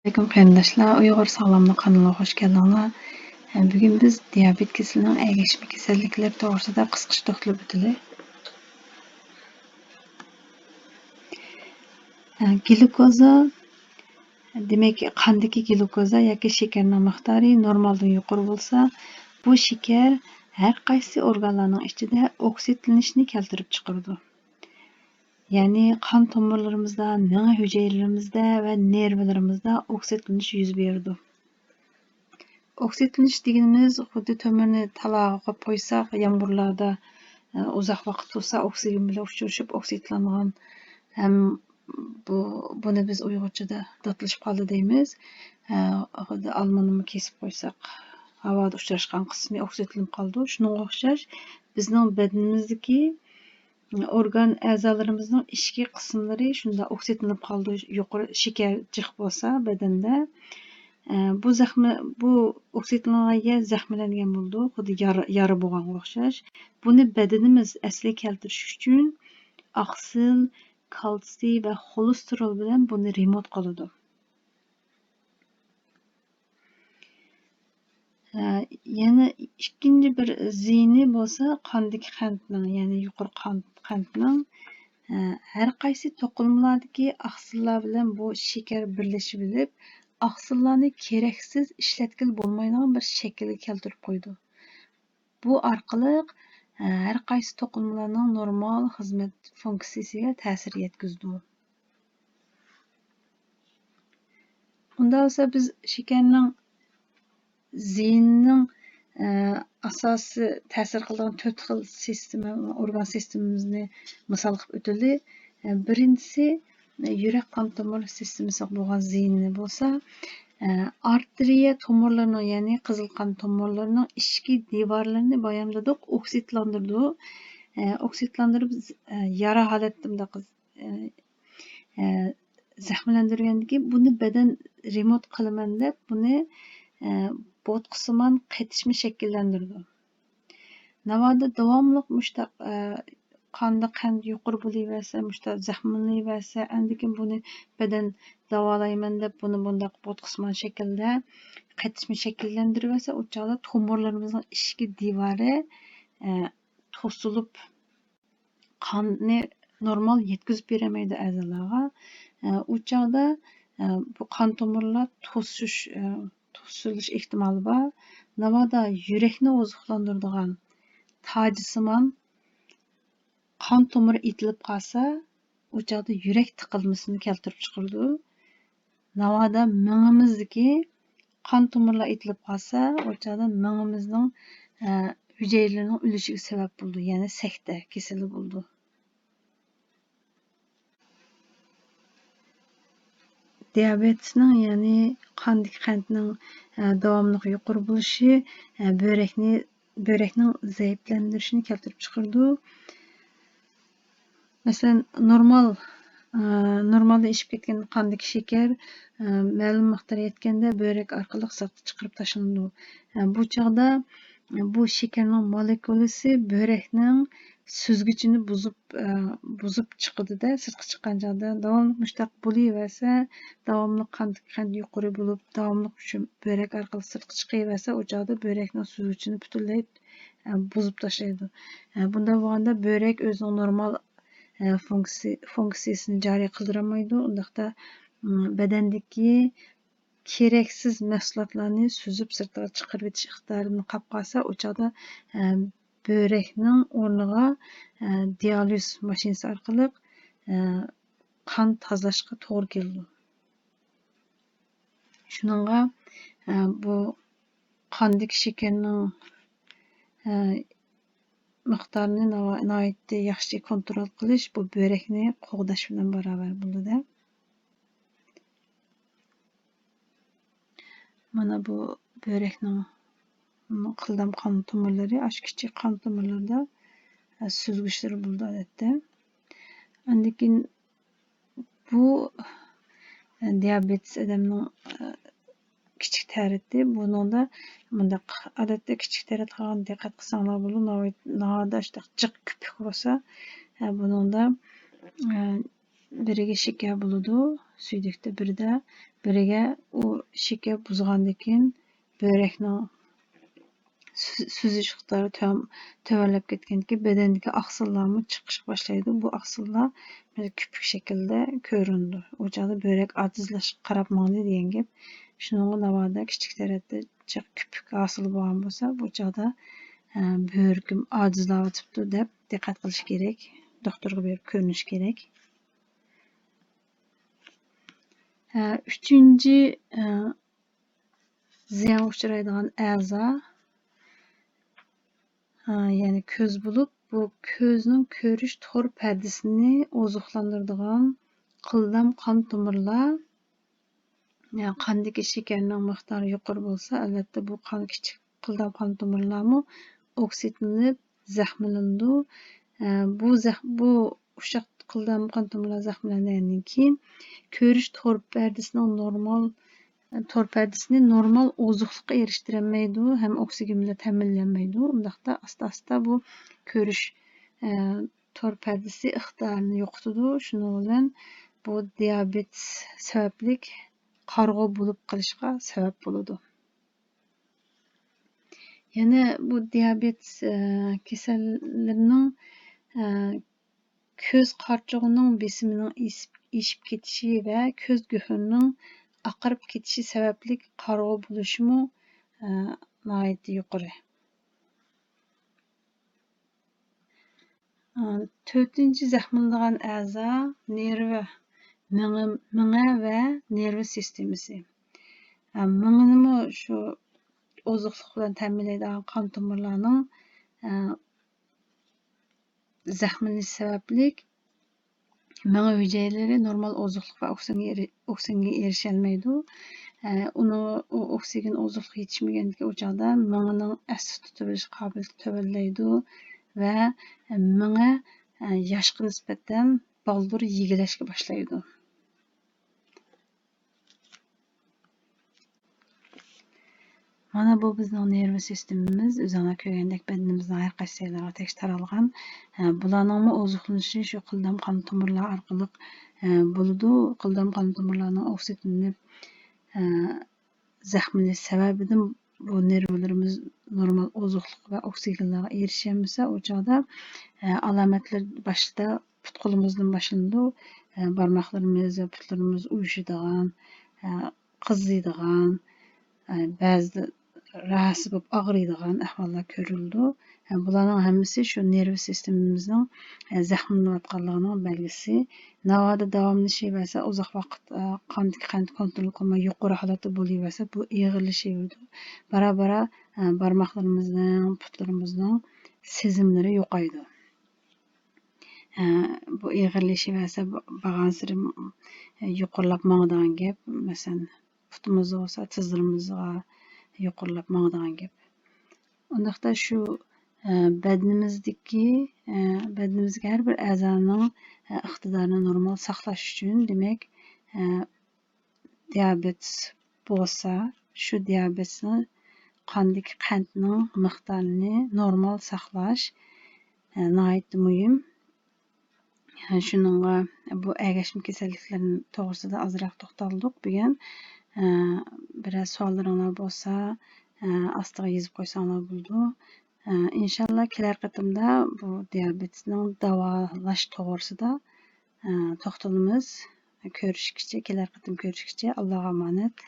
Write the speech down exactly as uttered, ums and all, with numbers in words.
ئەسسالامۇئەلەيكۇم قېرىنداشلار، ئۇيغۇر ساغلاملىق قانىلىغا خۇش كەلدىڭلار. بۈگۈن بىز دىيابېت كېسىلىنىڭ ئەگەشمە كېسەللىكلىرى توغرىسىدا قىسقىچە توختىلىپ ئۆتىلى. گلۇكوزا، دېمەك، قاندىكى گلۇكوزا ياكى شېكەرنىڭ مىقدارى نورمالدىن يۇقىرى بولسا، بۇ شېكەر ھەر قايسى ئورگانلارنىڭ ئىچىدە ئوكسىدلىنىشنى كەلتۈرۈپ چىقىرىدۇ. يەنى قان تومۇرلىرىمىزدا، مېڭە ھۈجەيرىلىرىمىزدە ۋە نېرۋىلىرىمىزدا ئوكسىدلىنىش يۈز بېرىدۇ. ئوكسىدلىنىش دېگىنىمىز خۇددى تۆمۈرنى تالاغا قويۇپ قويساق، يامغۇرلاردا، ئە، ئۇزاق ۋاقىت تۇرسا، ئوكسىگېن بىلەن ئۇچرىشىپ ئوكسىدلانغان ھەم بۇ، بۇنى بىز ئۇيغۇرچىدا داتلىشىپ قالدى دەيمىز. ئە، خۇددى ئالمىنىمۇ كېسىپ قويساق، ھاۋادا ئۇچراشقان قىسمى ئوكسىدلىنىپ قالىدۇ. شۇنىڭغا ئوخشاش بىزنىڭ بەدىنىمىزدىكى ئورگان ئەزالىرىمىزنىڭ ئىچكى قىسىملىرى شۇنداق ئوكسىدلىنىپ قالىدۇ، يۇقىرى شېكەر جىق بولسا بەدەندە. ئە، بۇ زەخمە-، بۇ ئوكسىدلانغان يەر زەخىملەنگەن بولىدۇ، خۇددى يارا، يارا بولغانغا ئوخشاش. بۇنى بەدىنىمىز ئەسلىگە كەلتۈرۈش ئۈچۈن ئاقسىل، كالتسىي ۋە خولېستېرول بىلەن بۇنى رېمونت قىلىدۇ. ھە، يەنە ئىككىنچى بىر زىيىنى بولسا قاندىكى قەنتنىڭ، يەنى يۇقىرى قان، قەنتنىڭ، ھە، ھەر قايسى توقۇلمىلاردىكى ئاقسىللار بىلەن بۇ شېكەر بىرلىشىۋېلىپ، ئاقسىللارنى كېرەكسىز ئىشلەتكىلى بولمايدىغان بىر شەكىلگە كەلتۈرۈپ قويىدۇ. بۇ ئارقىلىق، ھە، ھەر قايسى توقۇلمىلارنىڭ نورمال خىزمەت فۇنكسىيىسىگە تەسىر يەتكۈزىدۇ. ئۇنداق بولسا بىز شېكەرنىڭ زىيىنىنىڭ، ئە، ئاساسىي تەسىر قىلىدىغان تۆت خىل سىستېما، ئورگان سىستېمىمىزنى مىسال قىلىپ ئۆتۈلدى. ئە، بىرىنچىسى، ئە، يۈرەك قان تومۇر سىستېمىسىغا بولغان زىيىنى بولسا، ئە، ئارتېرىيە تومۇرلىرىنىڭ، يەنى قىزىل قان تومۇرلىرىنىڭ ئىچكى دىۋارلىرىنى بايام دېدۇق، ئوكسىدلاندۇرىدۇ. ئە، ئوكسىدلاندۇرۇپ، ئە، يارا ھالەتتە مۇنداق، ئە، ئە، زەخىملەندۈرگەندىن كېيىن بۇنى بەدەن رېمونت قىلىمەن دەپ، بۇنى، ئە، بوتقىسىمان قېتىشما شەكىللەندۈرىدۇ. ناۋادا داۋاملىق مۇشۇنداق، ئە، قاندا قەنت يۇقىرى بولۇۋەرسە، مۇشۇنداق زەخىملىنىۋەرسە، ئاندىن كېيىن بۇنى بەدەن داۋالايمەن دەپ، بۇنى بۇنداق بوتقىسىمان شەكىلدە قېتىشما شەكىللەندۈرۈۋەرسە، ئۇ چاغدا تومۇرلىرىمىزنىڭ ئىچكى دىۋارى، ئە، توسۇلۇپ، قاننى نورمال يەتكۈزۈپ بېرەلمەيدۇ ئەزالارغا. ئە، ئۇ چاغدا، ئە، بۇ قان تومۇرلار توسۇش، ئە، توسۇلۇش ئېھتىمالى بار. ناۋادا يۈرەكنى ئوزۇقلاندۇرىدىغان تاجسىمان قان تومۇرى ئېتىلىپ قالسا، ئۇ چاغدا يۈرەك تىقىلمىسىنى كەلتۈرۈپ چىقىرىدۇ. ناۋادا مېڭىمىزدىكى قان تومۇرلار ئېتىلىپ قالسا، ئۇ چاغدا مېڭىمىزنىڭ، ئە، ھۈجەيرىلىرىنىڭ ئۆلۈشىگە سەۋەب بولىدۇ، يەنى سەكتە كېسىلى بولىدۇ. دىيابېتنىڭ، يەنى قاندىكى قەنتنىڭ، ئە، داۋاملىق يۇقىرى بولۇشى، ئە، بۆرەكنى، بۆرەكنىڭ زەئىپلەندۈرۈشىنى كەلتۈرۈپ چىقىرىدۇ. مەسىلەن، نورمال، ئە، نورمالدا ئېشىپ كەتكەن قاندىكى شېكەر، ئە، مەلۇم مىقدار يەتكەندە بۆرەك ئارقىلىق سىرتقا چىقىرىپ تاشلىنىدۇ. ئە، بۇ چاغدا، ئە، بۇ شېكەرنىڭ مولېكۇلىسى بۆرەكنىڭ سۈزگۈچىنى بۇزۇپ، ئە، بۇزۇپ چىقىدۇ-دە، سىرتقا چىققان چاغدا داۋاملىق مۇشۇنداق بولۇۋەرسە، داۋاملىق قاندىكى قەنت يۇقىرى بولۇپ، داۋاملىق شۇ بۆرەك ئارقىلىق سىرتقا چىقىۋەرسە، ئۇ چاغدا بۆرەكنىڭ سۈزگۈچىنى پۈتۈنلەي، ئە، بۇزۇپ تاشلايدۇ. ئە، بۇنداق بولغاندا بۆرەك ئۆزىنىڭ نورمال، ئە، فۇنكسى-، فۇنكسىيىسىنى جارى قىلدۇرالمايدۇ. ئۇنداقتا، ئىم، بەدەندىكى كېرەكسىز مەھسۇلاتلارنى سۈزۈپ سىرتىغا چىقىرىۋېتىش ئىقتىدارىدىن قاپ قالسا، ئۇ چاغدا، ئە، بۆرەكنىڭ ئورنىغا، ئە، دىئالىز ماشىنىسى ئارقىلىق، ئە، قان تازىلاشقا توغرا كېلىدۇ. شۇنىڭغا، ئە، بۇ قاندىكى شېكەرنىڭ، ئە، مىقدارىنى ناۋا-، ناھايىتى ياخشى كونترول قىلىش بۇ بۆرەكنى قوغداش بىلەن باراۋەر بولىدۇ. مانا بۇ بۆرەكنىڭ قىلدام قان تومۇرلىرى، ئاشۇ كىچىك قان تومۇرلىرىدا، ئە، سۈزگۈچلىرى بولىدۇ ئادەتتە. ئاندىن كېيىن بۇ، ئە، دىيابېتىس ئادەمنىڭ، ئە، كىچىك تەرىتى. بۇنىڭدا مۇنداق، ئادەتتە كىچىك تەرەت قىلغان دىققەت قىلساڭلار بولىدۇ. ناۋادا شۇنداق جىق كۆپۈك بولسا، ئە، بۇنىڭدا، ئە، بىرىگە شېكەر بولىدۇ، سۈيدۈكتە بىرىدە بىرىگە ئۇ شېكەر بۇزغاندىن كېيىن بۆرەكنىڭ سۈ-، سۈزۈش ئىقتىدارى تۆ-، تۆۋەنلەپ كەتكەندىكىن بەدەندىكى ئاقسىللارمۇ چىقىشقا باشلايدۇ. بۇ ئاقسىللار بىر كۆپۈك شەكلىدە كۆرۈنىدۇ. ئۇ چاغدا بۆرەك ئاجىزلاشقا قاراپ ماڭدى دېگەن گەپ. شۇنىڭغا ناۋادا كىچىك تەرەتتە جىق كۆپۈك ھاسىل بولغان بولسا، بۇ چاغدا، ئە، بۆرىكىم ئاجىزلاۋېتىپتۇ دەپ دىققەت قىلىش كېرەك. دوختۇرغا بېرىپ كۆرۈنۈش كېرەك. ئە، ئۈچىنچى، ئە، زىيانغا ئۇچرايدىغان ئەزا، ئە، يەنى كۆز بولۇپ، بۇ كۆزنىڭ كۆرۈش تور پەردىسىنى ئوزۇقلاندۇرىدىغان قىلدام قان تومۇرلار، يەنى قاندىكى شېكەرنىڭ مىقدارى يۇقىرى بولسا، ئەلۋەتتە، بۇ قان، كىچىك قىلدام قان تومۇرلارمۇ ئوكسىدلىنىپ زەخىملىنىدۇ. ئە، بۇ زەخ-، بۇ ئۇششاق قىلدام قان تومۇرلار زەخىملەنگەندىن كېيىن، كۆرۈش تور پەردىسىنىڭ نورمال، تور پەردىسىنى نورمال ئوزۇقلۇققا ئېرىشتۈرەلمەيدۇ ھەم ئوكسىگېن بىلەن تەمىنلىيەلمەيدۇ. ئۇنداقتا ئاستا-ئاستا بۇ كۆرۈش، ئە، تور پەردىسى ئىقتىدارىنى يوقىتىدۇ. شۇنىڭ بىلەن بۇ دىيابېت سەۋەبلىك قارىغۇ بولۇپ قېلىشقا سەۋەب بولىدۇ. يەنە بۇ دىيابېت، ئە، كېسەللىرىنىڭ، ئە، كۆز قارىچۇقىنىڭ بېسىمىنىڭ ئېسىپ، ئېشىپ كېتىشى ۋە كۆز گۆھىرىنىڭ ئاقىرىپ كېتىشى سەۋەبلىك قارىغۇ بولۇشىمۇ، ئە، ناھايىتى يۇقىرى. ئە، تۆتىنچى زەخىملىنىدىغان ئەزا نېرۋا، مېڭە، مېڭە ۋە نېرۋا سىستېمىسى. ئە، مېڭىنىمۇ شۇ ئوزۇقلۇق بىلەن تەمىنلەيدىغان قان تومۇرلارنىڭ، ئە، زەخىملىنىشى سەۋەبلىك مېڭە ھۈجەيرىلىرى نورمال ئوزۇقلۇق ۋە ئوكسىگېنگە ئېرى-، ئوكسىگېنگە ئېرىشەلمەيدۇ. ئە، ئۇنىڭ، ئۇ ئوكسىگېن ئوزۇقلۇق يېتىشمىگەندىكىن ئۇ چاغدا مېڭىنىڭ ئەستە تۇتۇۋېلىش قابىلىيىتى تۆۋەنلەيدۇ ۋە مېڭە، ئە، ياشقا نىسبەتەن بالدۇر يېگىلەشكە باشلايدۇ. مانا بۇ بىزنىڭ نېرۋا سىستېمىمىز، ئۆزۈڭلار كۆرگەندەك بەدىنىمىزنىڭ ھەر قايسى جايلىرىغا تەكشى تارالغان. ئە، بۇلارنىڭمۇ ئوزۇقلىنىشى شۇ قىلدام قان تومۇرلار ئارقىلىق، ئە، بولىدۇ. قىلدام قان تومۇرلارنىڭ ئوكسىدلىنىپ، ئە، زەخىملىنىش سەۋەبىدىن بۇ نېرۋىلىرىمىز نورمال ئوزۇقلۇق ۋە ئوكسىگېنلارغا ئېرىشەلمىسە، ئۇ چاغدا، ئە، ئالامەتلەر باشتا پۇت-قولىمىزدىن باشلىنىدۇ. ئە، بارماقلىرىمىز ۋە پۇتلىرىمىز ئۇيۇشىدىغان، ئە، قىزىيدىغان، ئە، بەزىدە راھەتسىز بولۇپ ئاغرىيدىغان ئەھۋاللار كۆرۈلىدۇ. ئە، بۇلارنىڭ ھەممىسى شۇ نېرۋا سىستېمىمىزنىڭ، ئە، زەخىملىنىۋاتقانلىقىنىڭ بەلگىسى. ناۋادا داۋاملىشىۋەرسە، ئۇزاق ۋاقىت، ئە، قاندىكى قەنتنى كونترول قىلماي يۇقىرى ھالەتتە بولۇۋەرسە، بۇ ئېغىرلىشىۋېرىدۇ. بارا-بارا، ئە، بارماقلىرىمىزنىڭ، پۇتلىرىمىزنىڭ سېزىملىرى يوقايدۇ. ئە، بۇ ئېغىرلىشىۋەرسە، ب-، بارغانسېرى، ئە، يۇقىرىلاپ ماڭىدىغان گەپ. مەسىلەن، پۇتىمىزدا بولسا، تىزلىرىمىزغا يۇقىرىلاپ ماڭىدىغان گەپ. ئۇنداقتا شۇ، ئە، بەدىنىمىزدىكى، ئە، بەدىنىمىزدىكى ھەر بىر ئەزانىڭ، ئە، ئىقتىدارىنى نورمال ساقلاش ئۈچۈن، دېمەك، ئە، دىيابېتس بولسا، شۇ دىيابېتسنى، قاندىكى قەنتنىڭ مىقدارىنى نورمال ساقلاش، ئە، ناھايىتى مۇھىم. ئە، شۇنىڭغا بۇ ئەگەشمە كېسەللىكلىرى توغرىسىدا ئازراق توختالدۇق بۈگۈن. ئە، بىرەر سوئاللىرىڭلار بولسا، ئە، ئاستىغا يېزىپ قويساڭلار بولىدۇ. ئە، ئىنشاللا كېلەر قېتىمدا بۇ دىيابېتسنىڭ داۋالاش توغرىسىدا، ئە، توختىلىمىز. كۆرۈشكىچە، كېلەر قېتىم كۆرۈشكىچە، ئاللاغا ئامانەت.